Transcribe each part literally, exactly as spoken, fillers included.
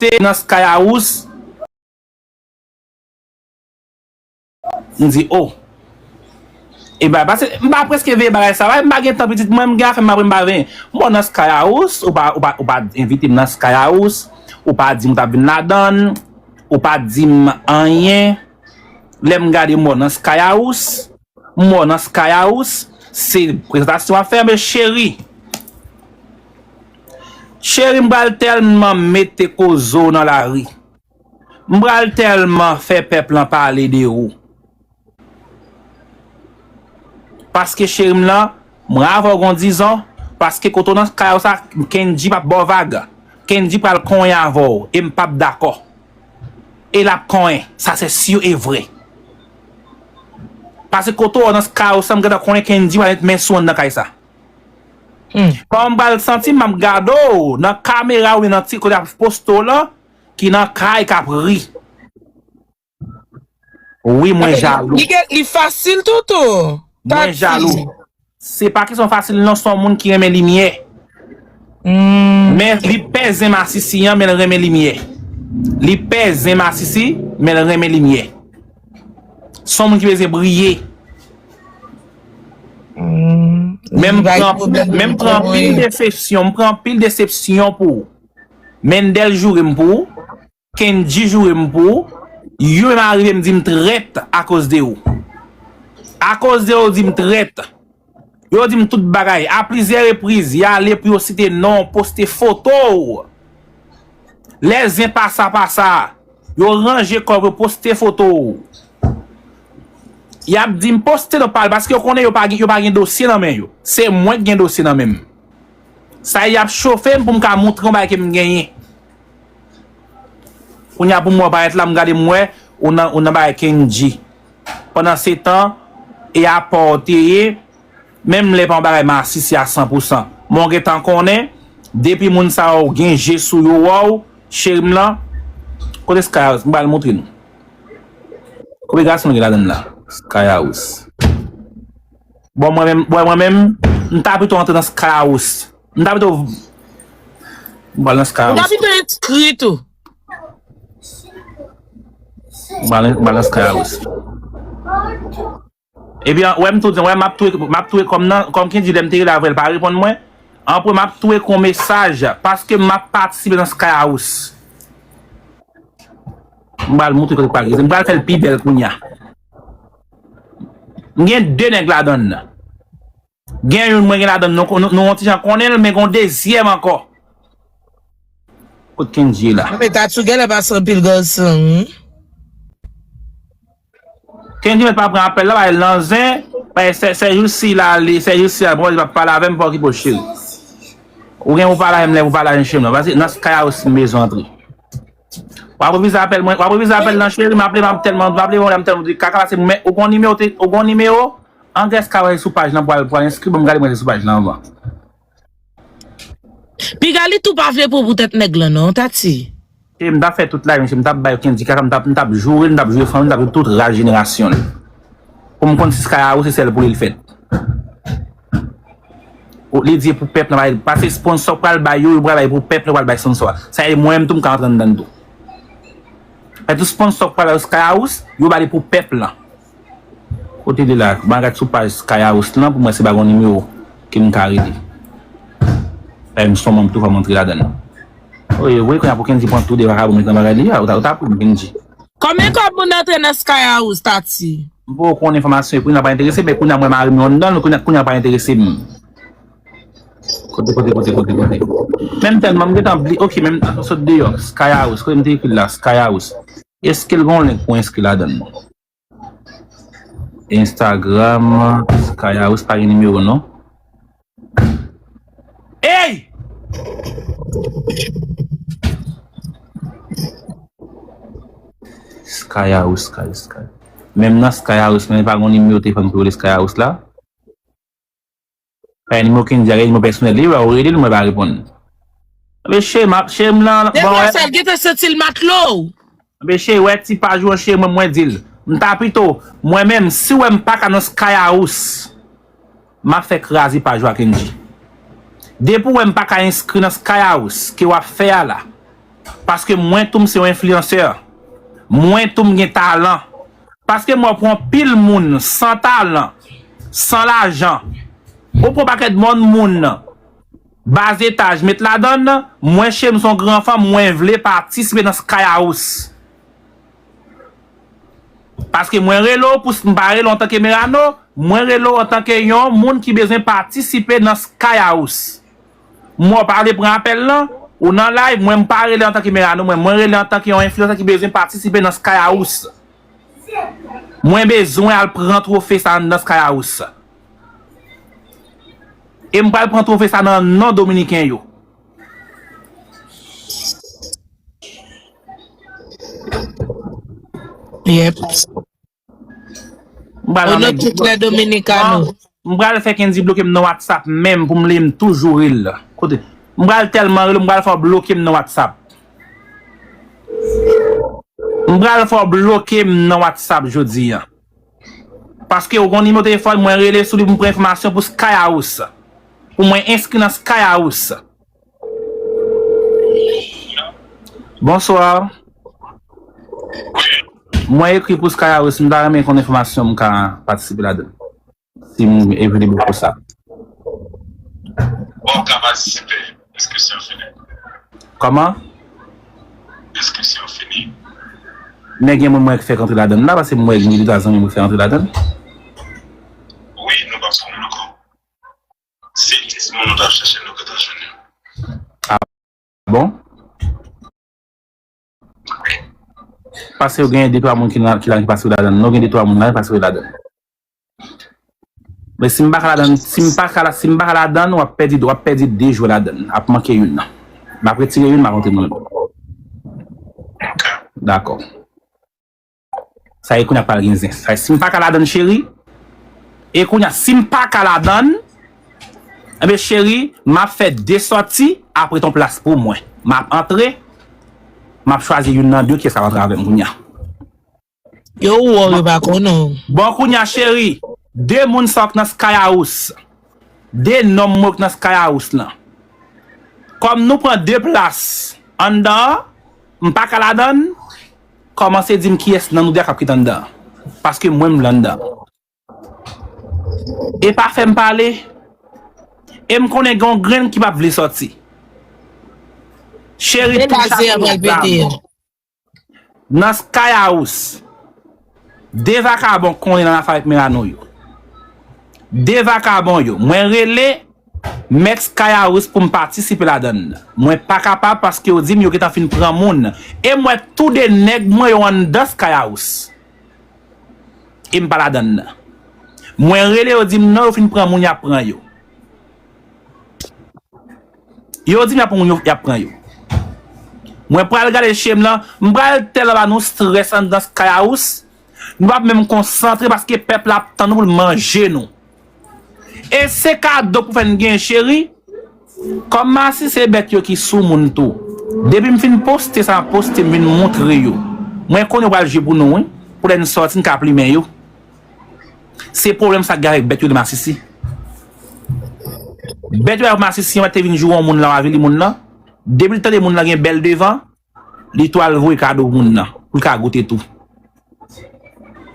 te nan Skyhouse. M di, oh. E ba, paske m pa prèske veye bagay sa, m pa gen tan pitit mwen, m gen afè m apre m pa veye. M wè w nan Skyhouse, ou pa, ou pa, ou pa envite m nan Skyhouse, ou pa di m w t ap vin ladan l, ou pa di m anyen. Lè m gade m wè w nan Skyhouse, m wè w nan Skyhouse, se prezantasyon w ap fè, men cheri. Cheri, m pral tèlman mete koze w nan lari. M pral tèlman fè pèp lan pale de ou. Paske cheri m lan, mwen avè w gon dizon, paske kote w nan kay ou sa, Kendji p ap ba w vag. Kendji pral konyen avè w, e m p ap dakò. E l ap konyen, sa se si e vre. Paske kote w nan kay ou sa, m gentan konnen Kendji pral met men sou anndan kay sa. Kòman m pral santi m ap gade w nan kamera oubyen nan ti kote ap poste w lan, ki nan kay k ap ri. Wi, mwen jalou. Li, li fasil toutou. Mwen jalou. Se pa kesyon fasil non, se yon moun ki renmen limyè. Men li pè zen masisi an, men l renmen limyè. Li pè zen masisi, men l renmen limyè. Se yon moun ki bezwen briye. Men m pran, men m pran anpil desepsyon, m pran anpil desepsyon pou ou. Mendel joure m pou ou. Kendji joure m pou ou. Yo menm arive m di m trèt akoz de ou. Akoz de ou di m trèt. Yo di m tout bagay. A plizyè repriz, y ale pou yo site non w, poste foto w. Lè zen pasa pasa, yo ranje kò yo poste foto w. Y ap di m poste non pa l, paske yo konnen yo pa gen, yo pa gen dosye nan men yo. Se mwen ki gen dosye nan men m. Sa y ap chofe m pou m ka montre yon bagay ke m genyen. Kounye a pou m wè w parèt la, m gade m wè ou nan, ou nan bagay Kendji. Pandan se tan, e apa w te ye, menm lè pa yon bagay masisi a san pou san. Men w gentan konnen, depi moun sa yo gen je sou yo, wè w, cheri m lan, kote Skyhouse, m pral montre nou. Konbyen gason gen ladan l la? Skyhouse. Bon, mwen menm, bon, mwen menm, m ta pito antre nan Skyhouse. M ta pito, m pral nan Skyhouse. M ta pito enskri tou. M pral, m pral nan Skyhouse. Epi, wè m tou di, wè m ap touye, m ap touye kòm nan, kòm Kendji lè m te rele avè l pa reponn mwen. Anpre, m ap touye kon mesaj, paske m ap patisipe nan Skyhouse. M pral montre kote pral rete. M pral fè l pi bèl kounye a. M gen de nèg ladan l. Gen youn mwen gen ladan l, nou, nou, nou yon ti jan konnen l, men gen yon dezyèm ankò. Kot Kendji ye la? Men Tatsou genlè pase anpil gòz san, wi. Kendji mèt pa pran apèl la, bay l nan zen, bay sè, sè Joussi la, li, sè Joussi la, bon, li pa pale avè m, pa okipe w, cheri. Ou gen pou pale avè m lè pou pale avè m, cheri, non, paske nan Skyhouse m bezwen antre. W ap revize apèl mwen, w ap revize apèl nan, cheri, m aple, m ap tèlman, m aple, m ap tèlman di kaka, paske mwen, ou gon nimewo, ou gon nimewo, anglè Skyhouse sou paj lan, pou al, pou al enskri, ban m gade mwen se sou paj lan anvan. Piga li tou pa vle pran pou tèt nèg lan non, Tati. E m t ap fè tout live, mesye, m t ap bay Kendji kaka, m t ap, m t ap joure l, m t ap joure fanmi l, m t ap joure tout ras jenerasyon l. Pou m konn si Skyhouse se sèl pou li l fèt. Li di e pou pèp lan, pase sponsò k pral bay yo, yo pral bay pou pèp lan, yo pral bay sponsò a. Sa e mwen menm tou m ka antre anndan l tou. Paske tout sponsò k pral bay yo Skyhouse, yo ba li pou pèp lan. Kote li la? Ban m gad sou paj Skyhouse lan pou m wè si pa gon nimewo ke m ka rele. Paske m son manm tou, fò m antre ladan l. Wi, wi, kounye a pou Kendji pran tou de vakabon met nan bagay li a, ou ta, ou ta pran Kendji. Konbyen kòb moun antre nan Skyhouse, Tati? M poko konn enfòmasyon yo, kounye a pa enterese m, men kounye a mwen mari m yo anndan l, kounye a, kounye a pa enterese m. Kote, kote, kote, kote, kote? Menm tèlman m gentan bliye, ok, menm sot deyò, Skyhouse, kote m te ekri l la, Skyhouse. Èske l gon link pou enskri ladan l? Instagram, Skyhouse pa gen nimewo non. Ey! Skyhouse, Sky, Sky. Menm nan Skyhouse, men pa gon nimewo telefòn pou rele Skyhouse la. Ay, nimewo Kendji a, nimewo pèsonèl li, ou rele l, mwen pa reponn. Mesye, m ap, cheri m lan, bon, wè. Demwazèl gentan santi l matlo. Mesye, wè ti paj ou an, cheri mwen, mwen di l. M ta pito, mwen menm, si w wè m pa ka nan Skyhouse, m ap fè kraze paj ou a, Kendji. Depi w wè m pa ka enskri nan Skyhouse, ke w ap fè a la, Paske mwen tou m se yon enfliyansè. Mwen tou m gen talan. Paske m wè pou anpil moun san talan, san lajan, ou pran pakèt mòn moun, ba etaj, met ladann, mwen Shame se yon gran fanm, mwen vle patisipe nan Sky House. Paske mwen rele w pou, m pa rele w antanke Merano, mwen rele w antanke yon moun ki bezwen patisipe nan Sky House. Mwen w pa vle pran apèl lan, ou nan live, mwen m pa rele antanke Merano, mwen, mwen rele antanke yon enfliyansè ki bezwen patisipe nan Sky House. Mwen bezwen al pran twofe sa anndan Sky House. E m pral pran twofe sa nan non dominiken yo. Yep. M pral Ono tout le dominikano. M pral fè Kendy bloke m nan WhatsApp menm pou m li m toujou rele. Kote? M pral tèlman rele, m pral fè w bloke m nan WhatsApp. M pral fè w bloke m nan WhatsApp jodi a. Paske ou gon nimewo telefòn mwen rele sou li pou m pran enfòmasyon pou Sky House. Pou mwen enskri nan Sky House. Bonsoir. Mwen ekri pou Sky House, m ta renmen konn enfòmasyon m ka patisipe ladan. Si m evilib pou sa. Bon, ka patisipe. Enskrisyon fini. Kòman? Enskrisyon fini. Men gen moun mwen k fèk antre ladan la, paske m wè gen de twa zanmi mwen k fèk antre ladan. Wi, nou pa pran moun ankò. Se dis moun nou t ap chache nou gentan jwenn yo. Bon? Paske yo gen de twa moun ki la ki pase ladan. Non, gen de twa moun la ki pase ladan. Men si m pa ka ladan, si m pa ka la, si m pa ka ladan, w ap pèdi, w ap pèdi de jwè ladan. Ap manke youn nan. M ap retire youn, m ap antre moun. Dakò. Sa e kounye a pral gen zen. Sa e, si m pa ka ladan cheri, e kounye a si m pa ka ladan, enben cheri, m ap fè de sòti, apre ton plas pou mwen. M ap antre, m ap chwazi youn nan de kiyès k ap antre avè m kounye a. Yo ou wè yo pa konnen w. Bon kounye a cheri, de moun sa k nan Sky House. De nonm mwen k nan Sky House lan. Kòm nou pran de plas anndan an, m pa ka ladan, kòmanse di m kiyès nan nou de a k ap kite anndan an. Paske mwen m vle anndan. E pa fè m pale. E m konnen gen yon grenn ki p ap vle sòti. Cheri tou chache yon zam. Nan Sky House, de vakabon konnen nan afè avèk Merano yo. De vakabon yo. Mwen rele mèt Sky House pou m patisipe ladan. Mwen pa kapab paske yo di m yo gentan fin pran moun. E m wè tou de nèg mwen yo anndan Sky House. E m pa ladan nan. Mwen rele yo di m non, yo fin pran moun, y ap pran yo. Yo di m y ap pran moun, y ap pran yo. Mwen pral gade Shame lan, m pral tèlman ba nou strès anndan Sky House, nou p ap menm konsantre paske pèp la ap tann nou pou l manje nou. E se kado pou fè n gen cheri. Kòm masisi se bèt yo ki sou moun tou. Depi m fin poste sa m ap poste m vin montre yo. Mwen konnen yo pral jwe pou nou wi. Pou lè n sòti n ka plimen yo. Se pwoblèm sa k gen avèk bèt yo de masisi. Bèt yo avèk masisi yon mèt te vin joure yon moun lan avili moun lan. Depi l tande moun lan gen bèl devan, li tou al voye kado moun nan pou l ka goute tou.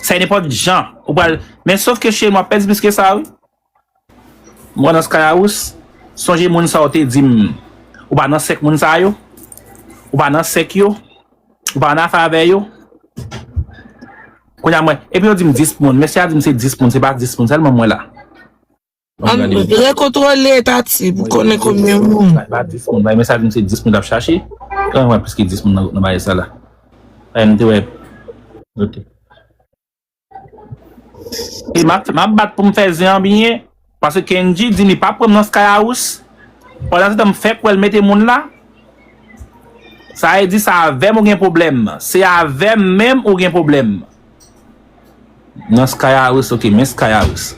Sa e nenpòt jan ou pral. Men sof ke cheri m ap pèdi plis ke sa wi. Mwen nan Sky House, sonje moun sa yo te di m ou pa nan sèk moun sa yo, ou pa nan sèk yo, ou pa nan afè avè yo. Kounye a mwen, epi yo di m dis moun, mesye a di m se dis moun, se pa dis moun sèlman mwen la. Ann rekontwole Tati pou konnen konbyen moun. Bay dis moun, bay mesaj m se dis moun ap chache. Kan mwen plis ke dis moun nan nan bagay sa la. Ay m te wè. Note. E m ap m ap bat pou m fè zen an byen. Paske Kenji di li pa pran m nan Sky House. Pandan se tan m fèk wè l mete moun la. Sa vle di se avè m ou gen pwoblèm. Se avè m menm ou gen pwoblèm. Nan Sky House, ok, men Sky House.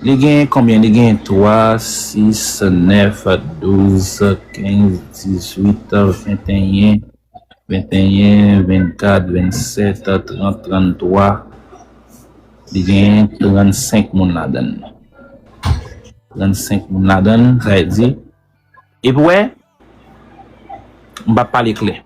Li gen konbyen? Li gen twa, sis, nèf, douz, kenz, dizuit, venteyen, venteyen, vennkat, vennsèt, trant, tranntwa. Li gen trannsenk moun ladan l. Trannsenk moun ladan l, sa vle di. Epi w wè, m p ap pale klè.